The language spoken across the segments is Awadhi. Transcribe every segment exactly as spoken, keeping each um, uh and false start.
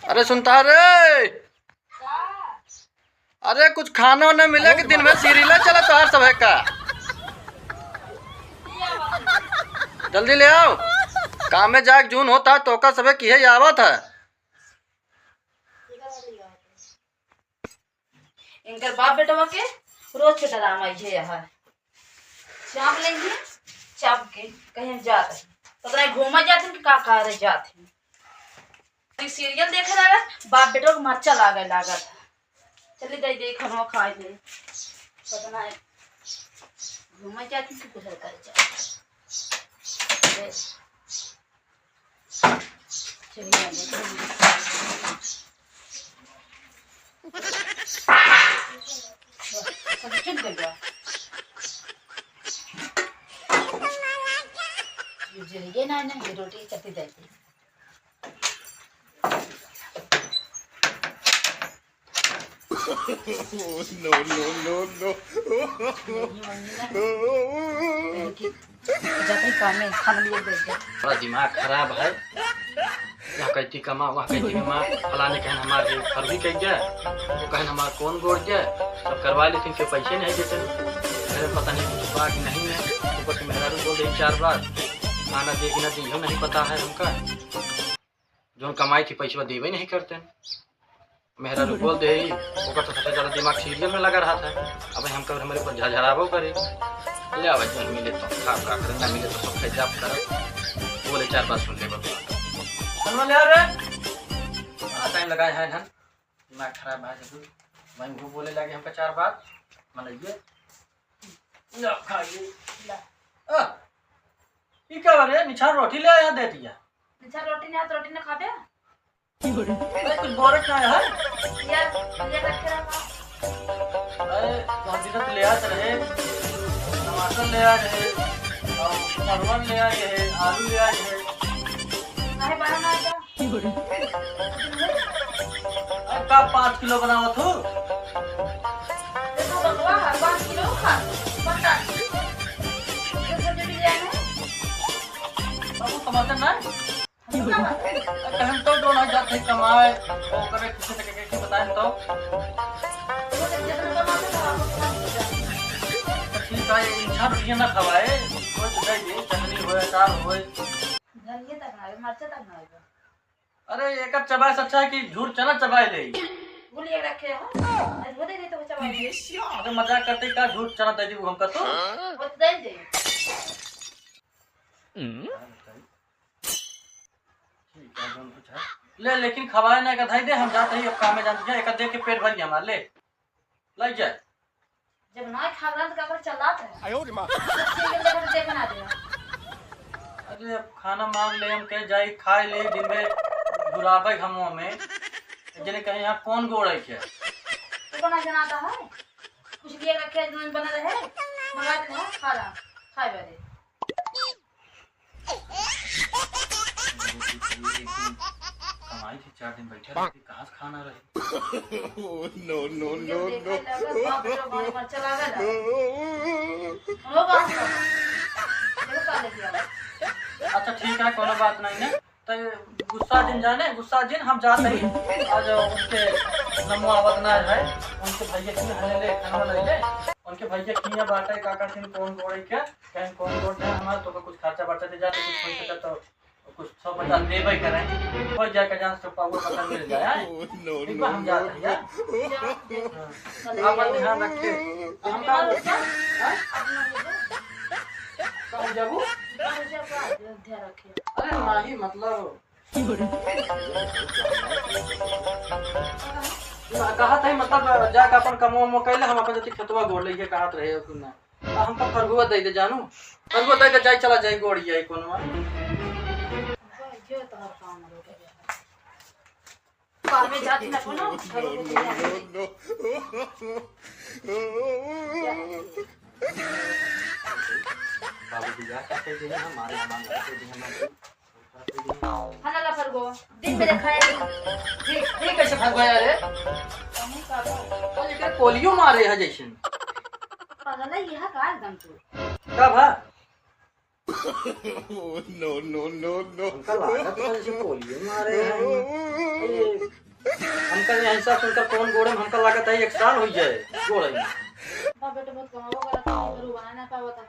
अरे सुनता रे, अरे कुछ खाना वाना मिले कि दिन में सीरियल चला तोहार सभे का। जल्दी ले आओ, काम में जाके जून होता है तो ओकर सभे किहे आवत है। इनकर बाप बेटवा के रोज के डरामा इहे है। चाप लेंगे, चाप के कहीं हम जात हैं, पता नहीं घूमा जात हैं कि का करे जात हैं। तो सीरियल देखे लागत, बाप बेटवा के मरचा लागे लागत। चली जाई दे खाना खाए ले, पता नहीं घूमा जात हैं कि कुछ करे जात हैं। चलिए, आइए। सब चुप गइल बा। ये जरिए ना, ना, ये रोटी चपी जाती। No, no, no, no। यही मम्मी ना। कहीं कि जाते काम में खाना लिए दे दे। बड़ा दिमाग खराब है। यहाँ कहती कमा, वहाँ कहती कमा, फलाने कहन हमार ये फर्जी कह गया, वो कहन हमार कौन गोड़ गया, सब करवा लेते, इनके पैसे नहीं देते। मेरे पता नहीं कुछ बात नहीं है, ऊपर से मेहरारू बोल रही चार बार, खाना दे कि ना दे, इहो नहीं पता है हमका। जौन कमाई थी पैसवा देबे नहीं करते। मेहरारू बोल दे ही, ओकर तो सबसे ज्यादा दिमाग सीरियल में लगा रहा था। अब हम कब हमारे ऊपर झरझराबो करे। ले आवे, जौन मिले तो खा, का करे, ना मिले तो सब खाई जाब कर। बोले चार बात सुन ले बबुआ। कौन ले आ रे? बड़ा टाइम लगाए है धन। दिमाग खराब है जरूर। वहीं वो बोले लगे हमका चार बात। मनइए। ला खाइए। ला। आ, ई का रे? निछार रोटी ले आया दे दिया। निछार रोटी नहीं, तो रोटी ना खाबे? अरे, कुछ बोरत ना है? यार, ये रखे रहा। अरे, कौन सी तो ले आत रहे, टमाटर ले आत रहे, और परवल ले आत रहे, आलू ले आत रहे। काहे बारह ना आया? अरे, का पाँच किलो बनावत हो? देखो, बकवा है, पाँच किलो खा, पता नहीं। देखो, जो भी ले आए हैं। बाबू, टमाटर ना? अब हम तो दोनों जाते कमाए, ओकरे कुछ से के, के बताएं तो। ठीक है, ये इच्छा रुपया ना खवाए, कोई तो दे दे, चटनी होए, अचार होए। धनिया तक ना आवे, मरचा तक ना आवे। अरे, एक चबाए से अच्छा है कि झूठ चना चबाए ले। भूलिए रखे हो, आज वो दे दे तो चबाए ले। अरे, मजाक करते का, झूठ चना दे दी हमका तो। वो तो दे दे। ठीक है, जौन कुछ है। ले, लेकिन खवाए ना, एक धाई दे, हम जाते ही अब काम में जाते हैं, एक देख के पेट भर गया हमार, ले, लग जाए। जब ना खा रहा तो का कर चलात है? आयो रे माँ। सच्ची के लेकर देखना दे। अरे, अब खाना मांग ले, हम कहे जाई खाए ले, दिन में घुराबे घमवा में, जने कहे यहाँ कौन गोड़ है क्या? तो बना जनाता है, कुछ लिए रखे, बना रहे, मंगा दे, खा रहा, खाए वाले। कमाई थी, चार दिन बैठे रहती, कहाँ से खाना रहे? No, no, no, no। अच्छा, ठीक है, कोनो बात नहीं है। तो गुस्सा जिन जाने, गुस्सा जिन, हम जाते ही आज उनके नमो आवत ना है, उनके भैया की हने ले, खाना ले ले, उनके भैया की बात है, का करथिन, कौन गोड़े के, कहीं कौन गोड़ है हमार, तो कुछ खर्चा बर्चा दे जाते, कुछ हो सके तो कुछ सौ पचास देबे करें, हो जाए का जान से पावर पता मिल जाए, हैं? No, एक बार हम no, जाते हैं, no। यार। हाँ। आपन ध्यान रखे। हम का बोलते हैं? हाँ? कहाँ जाबू? अरे नहीं, मतलब, ना, कहत है, मतलब, जाके अपन कमवा उमवा कैले, हम अपन जति खेतवा गोड़ लेके कहत रहे हो कि ना। आ, हमका फरगुआ दे दे जानू, फरगुआ दे दे, जाई, चला जाई, गोड़िया, ई कोनवा। जो तोहर काम हो गया। काम में जाती ना कोनो, घरों को दुनिया में। बाबू बियाह का कर देंगे, हमारे हमारे घर के भी हमारे। खाना ला फरगो, दिन में खाए। ठीक, ठीक कैसे फरगो यार, रे? कहीं का बा? और लेकर पोलियो मारे है जैसे। पागल है यह का एकदम तू। का भा? No, no, no, no। हमका लागत है जैसे पोलियो मारे हैं। ये कहीं ऐसा सुनकर कौन गोड़े में, हमका लागत है एक साल हो जाए गोड़े में। बा बेटा, बहुत कमाओ करत है, बरू बना ना पावत है।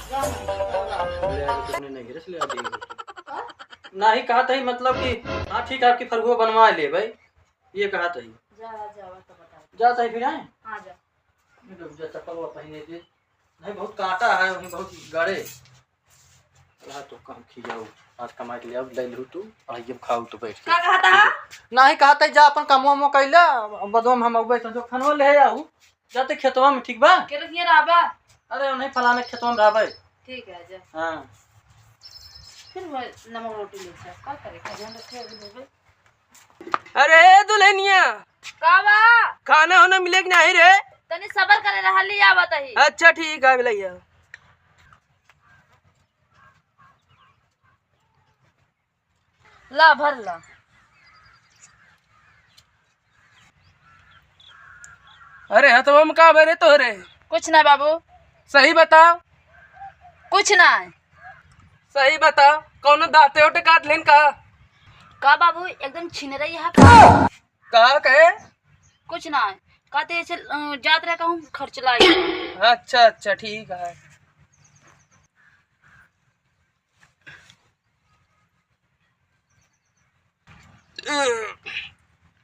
जा ना, जा। ले आ, तो अपने नैहरे से ले आ जाइए। का? नाही, कहा तही मतलब कि, हाँ, ठीक है, आपकी फरगुआ बनवा ले भाई, ये कहा तही। जा, जा, तो बता। जा तही फिर, हैं? हाँ, जा। रुक जा, चप्पलवा पहिने दे। नहीं, बहुत कांटा है, वहीं बहुत गड़े। अल्लाह तो काम खियाऊ, आज कमाई के ले आऊ, ले लू तू, और ये खाऊ तू बैठ के। का कहता है? नाही, कहा तही जा अपन कमवा मो कैला, बदवा में हम बैठ जो खानवा ले आऊ। जाते खेतवा में, ठीक बा? के रखिए रहबा? अरे, उन्हीं फलाने खेतवा में रहबे। ठीक है, जा। हाँ। फिर वह नमक रोटी ले जा, का करे, का ध्यान रखे अभी देबे। अरे दुल्हनिया, का बा? खाना होना मिले कि नाही रे? तनी सबर करे रहा, ले आवत ही। अच्छा, ठीक है, भैया। ला, भर ला। अरे, हथवा में का बा रे तोहरे? कुछ ना बाबू। सही बताओ। कुछ ना। सही बताओ, कौनो दांते ओटे काट लेन का? का बाबू, एकदम छिनरई है का? का कहे? कुछ ना। कहते ऐसे, अ, जात रहे कहूँ खर्च लाई। अच्छा, अच्छा, ठीक है।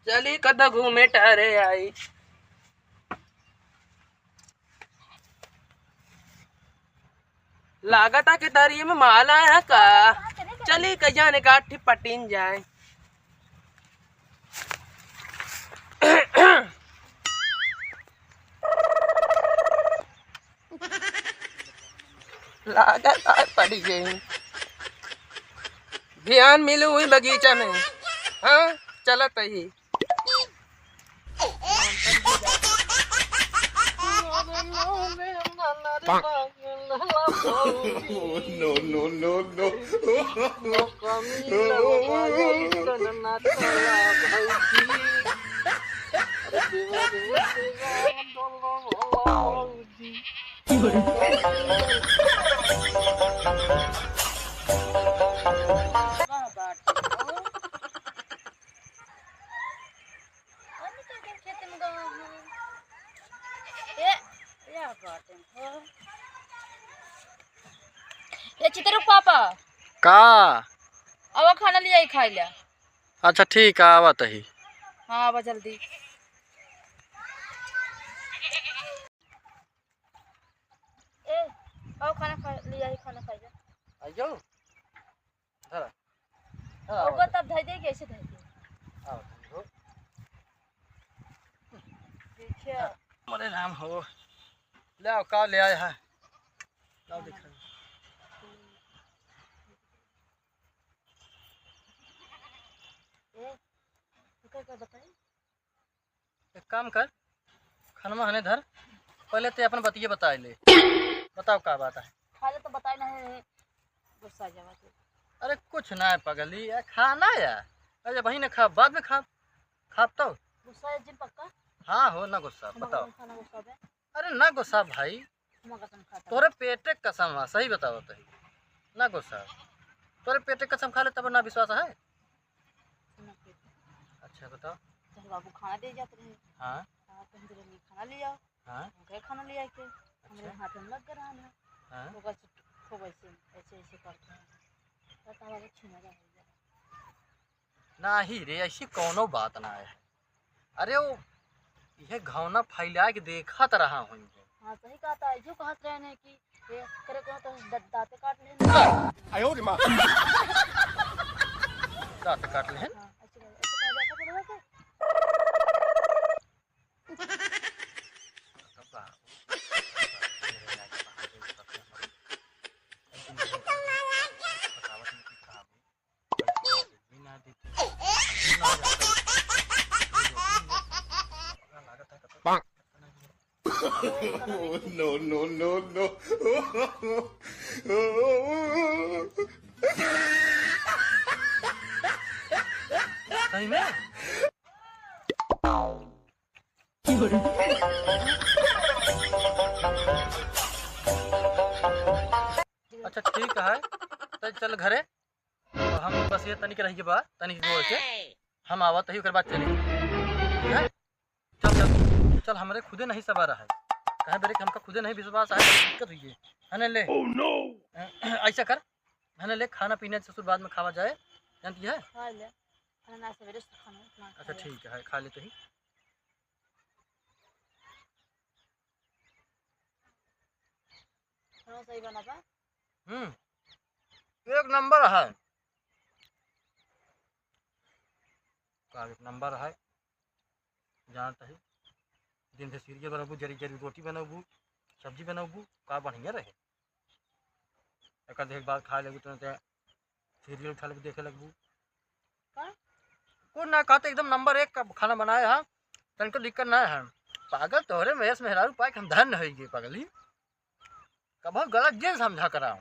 चली कद घूमे टहरे आई। लागता कि तरी में माल आया का। चली कहिया ने काठी पटीन जाए। लागत आज पड़ी गई। ध्यान मिलू हुई बगीचा में। हाँ, चलत ही। No, no, no, no। ए चितरू पापा। का? अब खाना ले आई खाई ला। अच्छा ठीक है, आवत ही। हाँ, आवा जल्दी। ए, आओ खाना खा, ले आई खाना खाई जा। आइयो। धरा। धरा, आओ, आओ। तब धर दे, कैसे धर दे? आओ, तुम लोग। देखिए। हाँ, मोरे राम हो। ले आओ, का ले आए हैं? लाओ दिखा। ए, ओकर का बताई? एक काम कर, खनवा हने धर, पहले ते अपन बतिये बताए ले। बताओ का बात है? खा ले तो बताए ना है, गुस्सा जावा तू। अरे कुछ ना है पगली, ये खाना है। अरे वही ना खा, बाद में खा, खा तो। गुस्सा है जिन पक्का? हाँ हो ना गुस्सा, हम बताओ। खाना गुस्सा बे। अरे ना गुस्सा भाई, हम कसम खाता। तोरे पेटे कसम है, सही बताओ तही। ना गुस्सा। तोरे पेटे कसम खा ले तब ना विश्वास है? ना पेटे। अच्छा बताओ। चल बाबू खाना दे जात रहे। हाँ। हाँ, तुम दिन में खाना ले आओ। हाँ। हम गए खाना ले आके। अच्छा। हमरे हाथ में लग गया ना। हाँ। तो बस खूब ऐसे, ऐसे, ऐसे करते हैं। तो तब बाबू छीना जा। नाही रे, ऐसी कौनो बात ना है। अरे वो, यह घौना फैला के देखत रहा हुई है। हाँ, सही कहा था, जो कहत रहे ने कि ये करे को तो द-, दांते काट ले। आयो रे माँ। दांत काट ले। हाँ, ऐसे कर, ऐसे कर जाता करो वैसे। No, no, no, no। सही में? अच्छा ठीक है, तो चल घरे। हम बस ये तनिक रह गए बा, तनिक जोड़ के हम आवत ही, ओकर बाद चली। ठीक है? चल, चल, चल, हमरे खुदे नहीं सबर है। काहे बरे कि हमका खुदे नहीं विश्वास है, दिक्कत हुई है। है ना, ले। Oh no! ऐसा कर, है ना, ले, खाना पीना ससुर बाद में खावा जाए, जानती है? हाँ, ले। खाना ना, सवेरे से खाना, खाना अच्छा, खाया। ठीक है, खा लेते ही। हाँ, सही बना बा। हम्म, एक नंबर है। का एक नंबर है, जानत ही। दिन से सीरियल बनबू, जरी जरी रोटी बनबू, सब्जी बनबू, का बढ़िया रहे। एक आध एक बार खा लेबू, तुरंत सीरियल उठा लेबू, देखे लगबू। का? कुछ ना, कहते एकदम नंबर एक का खाना बनाए है, तनको दिक्कत ना है। पागल तोहरे में यस मेहरारू पाए के हम धन्य होइगे पगली। कबहू गलत जिन समझा करा,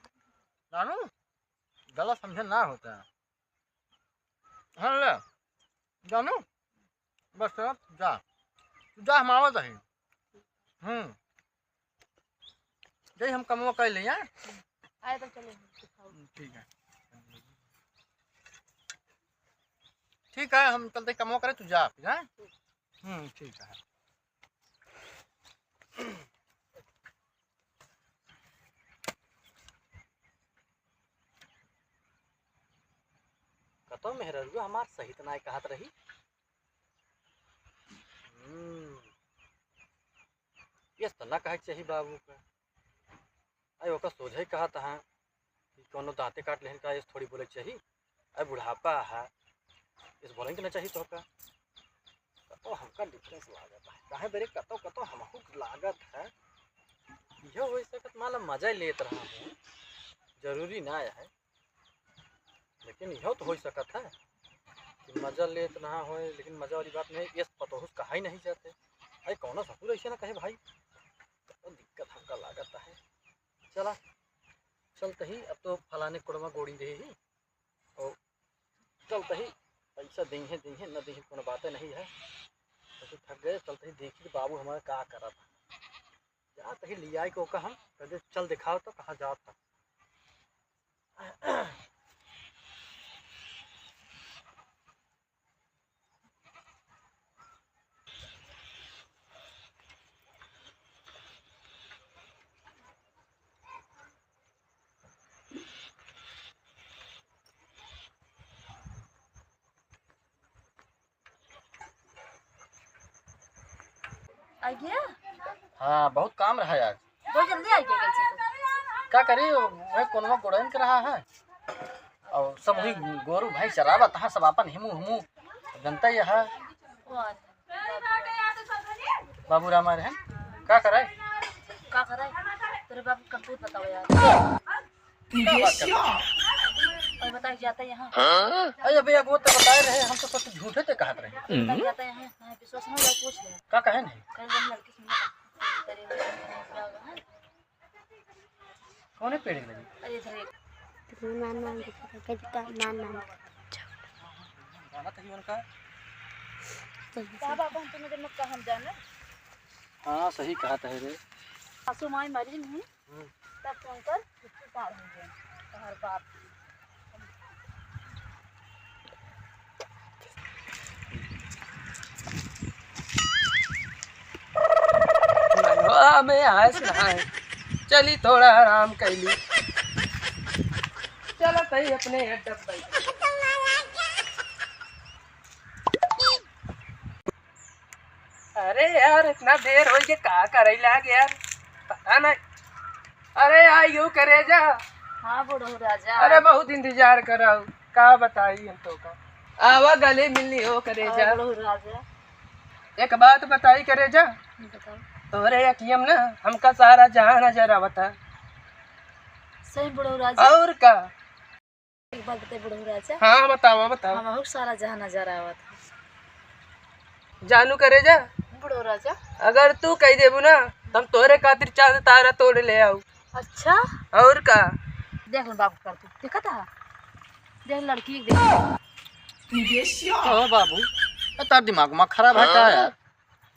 जानू, गलत समझे ना होता है। हाँ ले, जानू, बस अब जा, तू जा, हम आवत ही। हम्म, जय हम कमवा कर ले, हाँ? आए तो चले, हम कुछ खाओ। ठीक है, ठीक है, हम चलते कमवा करे, तू जा फिर, हाँ? हम्म, ठीक है। कतो मेहररुआ हमार सही त नाय कहत रही। हम्म, यस त ना कहे के चाही बाबू का। अरे ओका सोझे कहत है कि कौनो दांते काट लेहन का, यस थोड़ी बोले के चाही। अरे बुढ़ापा है, यस बोले के ना चाही तोहका। कतो हमका difference लागत है, काहे बरे कतो कतो हमहू लागत है। यह हो सकत मान ला मजा लेत रहा हूँ, जरूरी ना है। लेकिन इहो तो हो सकत है कि मजा लेत ना होए, लेकिन मजा वाली बात नहीं, यस पतोहू से कहा ही नहीं जाते। अरे कौनो ससुर ऐसे ना कहे भाई, तो दिक्कत हमका लागत है। चला, चलते ही अब तो फलाने कुड़मा गोड़ी दे ही, और चलते ही पैसा देंगे, देंगे, न देंगे, कोनो बातें नहीं है। तो फिर थक गए, चलते ही देखी कि बाबू हमारे का करत है। जात ही लियाई को का हम, कहते चल दिखाओ तो कहाँ जात है। आ गया? हाँ, बहुत काम रहा आज। बहुत जल्दी आ गया कैसे तो? का करी, वह कोनवा गोड़न के रहा है। और सब वही गोरू भाई चरावत है, सब आपन हिमू हिमू जनता यह है। कौन? बाबू राम आ रहे हैं। का करे? का करे? तेरे बाबू का पूत बताओ यार। का बात कर रहे हैं? और बताइए जाता है यहाँ। अरे अबे, अगुआ तो बताए रहे, हम तो सोचे झूठे ते कहत रहे। बताइए जाता है यहाँ, यहाँ विश्वास ना हो, पूछ ले। का कहे नहीं? कल हम लड़की से मिला, तेरे बाबू क्या हुआ है? कौने पेड़ के लगी? अरे इधर एक। नाम नाम लिखा था, कविता, नाम नाम। गाना तो ही उनका। का बाबा हम तुम्हें जन्म का हम जाने? हाँ, सही कहत है रे। सासू माई मरी नहीं। हम्म। तब से उनकर छुट्टी पार हो गए। तोहर बाप। मनवा में आस ना है। चली थोड़ा आराम कैली। चलत ही अपने अड्डा पे। अरे यार, इतना देर हो गया, का करे लाग यार, पता नहीं। अरे आइयो करेजा। हाँ बुढ़ऊ राजा। अरे बहुत इंतजार कराऊ, का बताई हम तो का। आवा गले मिलनी हो करेजा। हाँ बुढ़ऊ राजा। एक बात बताई करेजा। बताओ। तोरे अखियम ना हमका सारा जहां नजर आवता। सही बुढ़ऊ राजा। और का? एक बात बताई बुढ़ऊ राजा। हाँ, बतावा, बतावा। हमहू सारा जहां नजर आवत है। जानू करेजा। बुढ़ऊ राजा। अगर तू कह देबू ना, त हम तोरे खातिर चांद तारा तोड़ ले आऊ। अच्छा। और का? देख ले बाबू कर तू, देखा था? देख लड़की देख। ओ बाबू, ए, तार दिमाग में खराब है का यार?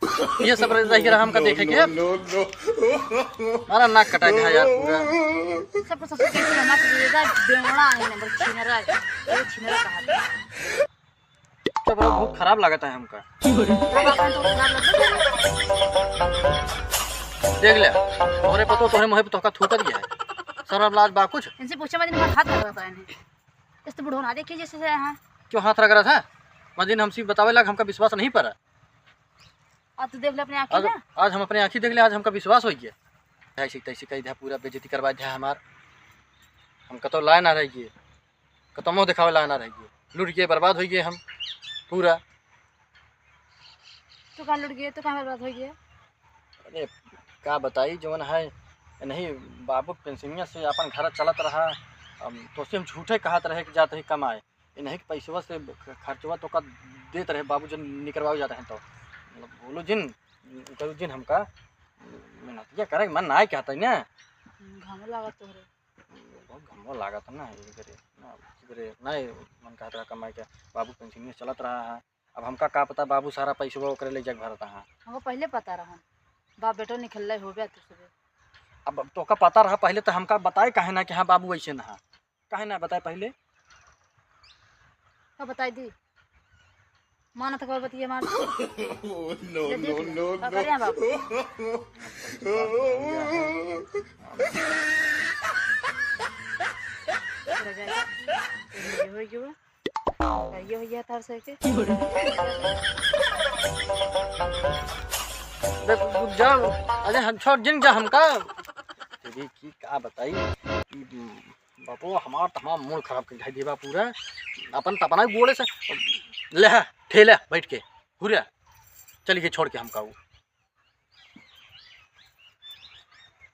ये सब रह के रहा हमका देखे के। No, no, no। हमारा नाक कटा गया यार पूरा। सब कुछ ससुर कैसे रहना चाहिए, बेवड़ा है ना, बस छिनरा है। ये छिनरा कहा था। तो बहुत, बहुत खराब लागत है हमका। खराब लागत है तो खराब लागत है। देख ले, तोहरे पतो, तोहरे मुँह पे तोहका थूकत गया है। शर्म लाज बा कुछ? इनसे पूछे, मैं दिन भर हाथ रगड़ता है इन्हें। इस तो बुढ़ो ना देखिए जैसे से यहाँ। क्यों हाथ रगड़ा था? मैं दिन हमसे बतावे लाग, हमका विश्वास नहीं पड़ा। आज तू देख ले अपने आँखी आज, ना। आज हम अपने आँखी देख ले, आज हमका विश्वास हो गया। ऐसी तैसी कही दिया, पूरा बेइज्जती करवा दिया हमार। हम कतो लाए ना रह गए, कतो मुँह दिखावे लाए ना रह गए, लुट गए, बर्बाद हो गए हम पूरा। तू कहाँ लुट गए, तू कहाँ बर्बाद हो गए? अरे का बताई, जवन है नहीं, बाबू पेंशनिया से अपन घर चलत रहा। अब तो से हम झूठे कहत रहे कि जात ही कमाए, इन्हीं के पैसवा से ख-, खर्चवा तो का देत रहे बाबू, जन निकरवावे जात रहे तो। मतलब बोलो जिन, करू जिन हमका मेहनतिया करे के मन ना कहता है ना। हम्म, घामो लागत तोहरे। बहुत घामो लागत ना, एकरे ना, एकरे ना मन कहत रहा कमाए के, बाबू पेंशनिया से चलत रहा है। अब हमका का पता बाबू सारा पैसवा ओकरे ले जाके भरता है। हमको पहले पता रहा, बाप बेटो निकल रहे हो गया तू सुबह। अब तोका पता रहा पहले तो हमका बताए काहे ना कि हाँ बाबू ऐसे ना है, काहे ना बताए पहले? का बताई दी? मानत का बतिया मार। No, ले देख no, ले। No, का no। करे हैं बाबू? ये हो गया। करिए भैया तार से के। अरे जा, अरे हम छोड़ जिन जा हमका। तेरी की का बताई कि बापो हमार तमाम मूड खराब कर दिया बा पूरा। अपन तपना गोड़े से ले है, ठेले बैठ के हुरे चल के छोड़ के हमका वो।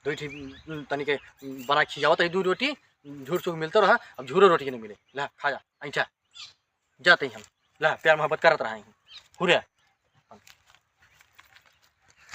दो ठी तनी के बना खियावत है, दो रोटी झूर चूर मिलते रहा, अब झूरो रोटी के नहीं मिले। ले खा जा, ऐठा जाते ही हम। ला प्यार मोहब्बत करत रहा ही। हुरे।